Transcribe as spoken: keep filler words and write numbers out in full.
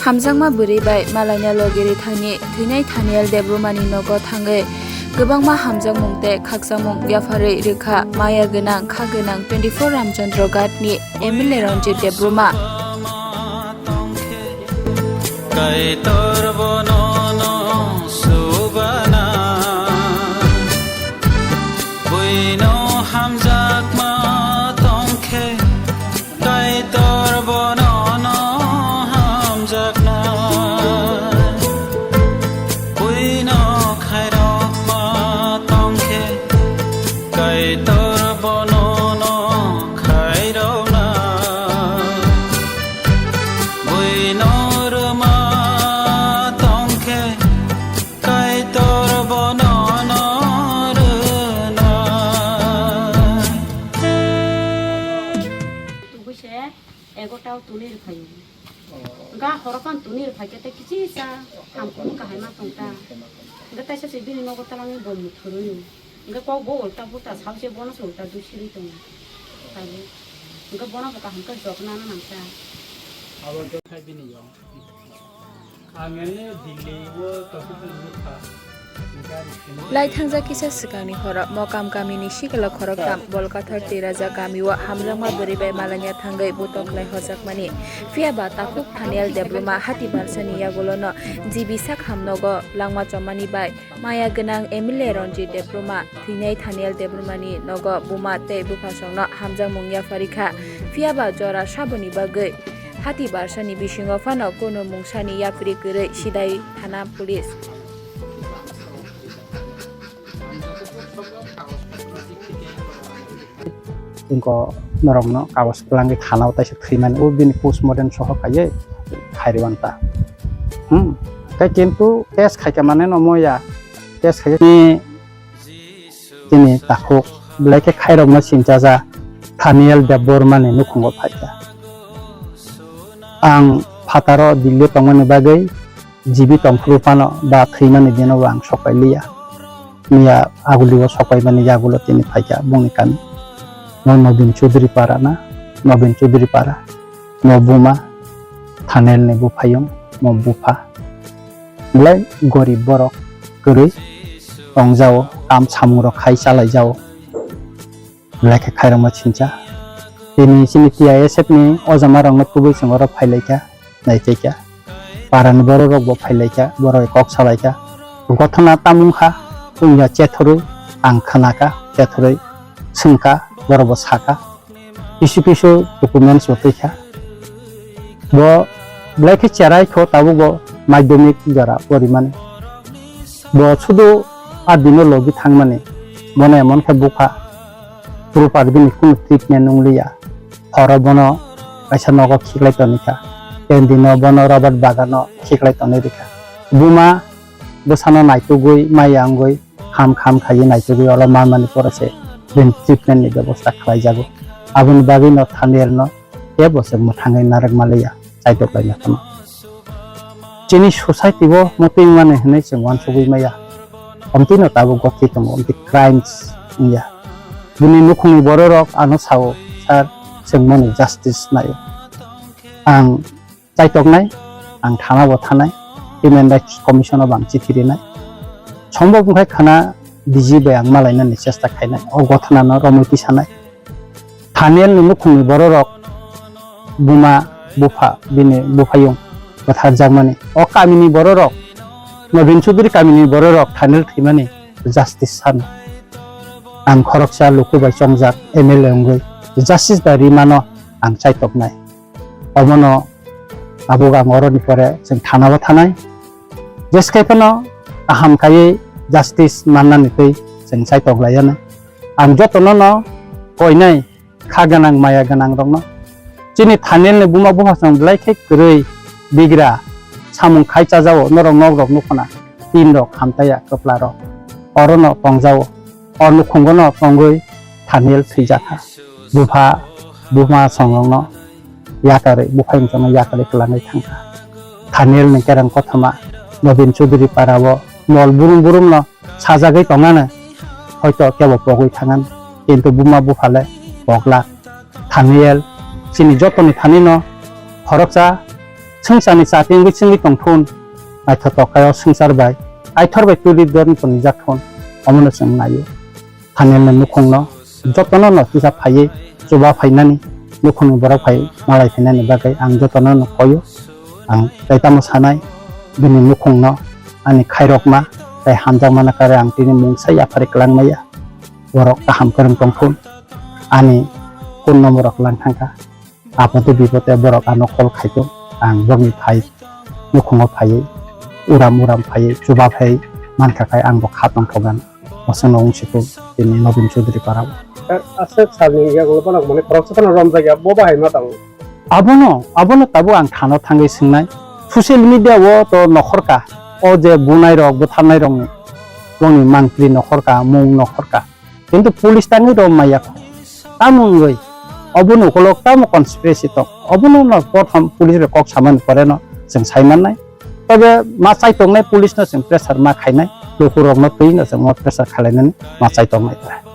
Hamjakma bwrwi bai malaina logi rithangni thwinai Thaniel Debbarmani nogo thangwi kwbangma hamjakmung tei khakchangmung yapharwi rwkha maya gwnang kha gwnang twenty-four Ramchandra Ghat ni M L A Ranjit Debbarma. Kaitor bono no subana, buino hamjakma tongkhe, Kaitor bono no hamjakna, buino khairokma tongkhe, Kaitor bono no khairokna, buino rwma tongkhe, Kaitor bono no rwna. Tubui se egarota o tuni rwphaio. Hwnkha horo phano tuni rwphaikhe tei kichisa hamkung kahai ma tongta. Hwnkhe taisa se bini nogo twlangwi bom muthurwi. Hwnkhe kok bo ulta pulta sao se bono se ulta dusirwi tongo. Tabuk. Hwnkhe bono bo kaham khe jotna nangkha. Abo khe bini yong. Lai thangjak kisa swkangni horo Mokam kamini sikla khoroktham Bolkathar Tiraja kamio hamjakma bwrwi bai malanya thangwi butong khlai hojakmani. Phiya ba takhuk Thaniel Debbarma hati barsani yagulono G B sak hamnogo langma chommani bai maya gwnang M L A Ranjit Debbarma thwinai Thaniel Debbarmani nogo buma tei buphasongno hamjakmung yapharwi kha. Phiya ba jora saboni bagwi Hati barsani bisingo phano kunu mungsani yapri kwrwi sidai thana police. Ingko norokno kagoj kwlangwi thanao taisa thwimani, o bini postmortem soho khaiwi khairwi manta. Hmm. Tei kintu test khaikha mane no moya. Test khaikha ni Chini takhuk belai khe khairokma sinchaja Thaniel Debbarmani nukhungo phaikha. Ang phataro Delhi tongmani bagwi G B tongphuru phano ba thwimani dino bo ang sokailiya. Miya agulio sokaimani yagulo tini phaikha bongni kami. No Nobin Chaudhary para na, Nobin Chaudhary para. No buma, Thaniel ni buphayung, no bupha. Belai gorib borok kwrwi tongjao, kam samungrok khai chalaijao. Belai khe khairokma sincha. Tini chini T I S F ni ojamarokno tubui chwng oro phailaikha, naichaikha. Parani bororokbo phailaikha, borok kok salaikha. Gothona tamung kha, wngya chethorwi ang khnakha, chethorwi swngkha, borokbo sakha. Kisu kisu documents bo twi kha. Bo belai khe cherai kho, tabuk bo madhyamik jora porimani. Bo sudu a bini logi thangmani. Bono emon khe bukha, proper bini kunu treatment wng liya. Horo bono kaisa nogo khiklai toni kha. Kendino bono rubber bagano khiklai toni rikha. Buma bwsano naitugwi, maya wngwi, kham kham khaiwi naitugwi olo manmani pore se bini treatment ni bebosta khlaijago. Aboni bagwi no Thaniel no tebo se mwthangwi narwk maliya, chaitok lai naphano. Chini society bo motwi wngmani hwnwi chwng uansugwi maya. Omtwi no tabuk gothi tongo, omtwi crimes wngya. Bini nukhungni bororok ano sao, "Sir, chwng bono justice naio." Ang chaitoknai, ang thana bo thanai, Human Rights Commission o bo ang chithi rinai. Sombhob wngkha khana D G bai ang malainani chesta khainai, o gothana no romwi tisanai. Thaniel ni nukhungni bororok, buma, bupha, bini buphayung bwtharjakmani, o kamini bororok, Nobin Chaudhary kamini bororok Thaniel thwimani justice sano. Ang khoroksa luku bai chongjak M L A wngwi justice bai rimano ang chaitoknai. Omono tabuk ang oroni pore chwng thanao thanai. Jeskai phano kaham kaiwi justice mannani twi chwng chaitok laianai. Ang jotono no koinai kha gwnang maya gwnang rokno. Chini Thaniel ni buma bupha chwng belai khe kwrwi bigra samung khai chajao norok nok rok nukhuna tin rok hamtaya kwpla rok. Orono tongjao. O nukhungo no tongwi Thaniel thwijakha. Bupha, buma songrokno yakarwi, buphai wngchangno yakarwi kwlangwi thangkha. Thaniel ni kereng kothoma Nobin Chaudhary para o mol burum burum no sajagwi tongano, hoito kebo pogwi thangano, kintu buma bupha le poglak. Thaniel chini jotoni thani no khoroksa Swngcharni chati wngwi chwngwi tongthun, naithotok khe o swngchar bai, Kaitor bai tuli dorni toni jak thun, omono chwng naio. Phanelni nukhungno jotono no kisa phaiwi chuba phainani, nukhungni borok phai malai phainani bagwi ang jotono no koio. Ang tei tamo sanai, bini nukhungno ani khairokma tei hamjakmani kare ang tini mungsa yaphari kwlangmaya. Borok kaham kwrwng tongthun, ani phone number rok lang thangkha. Apode bipode borok ano call khaitong, ang borokni phai nukhungo phaiwi uram uram phaiwi chuba phai mankha khai ang bo kha tongthokgana. Bosongno wngsitung tini Nobin Chaudhary parao. Aswk salni yago bono mane khoroksa phano romjakya, bo bahai ma tongo? Abono, abono tabuk ang thano thangwi swngnai. Social media o to nokhorka, o je bunai rok, butharnai rokni, bongni mangpili nokhorka, mung nokhorka. Kintu police tangwi rom maya kho. Tamo wngwi, obono ukolok tamo conspiracy tong. Obono no prothom police bai kok samani pore no chwng sai mannai. Tobe ma chai tongnai police no chwng pressure ma khainai. Lukurok no twi no chwng pressure khalainani ma chai tongnai pore.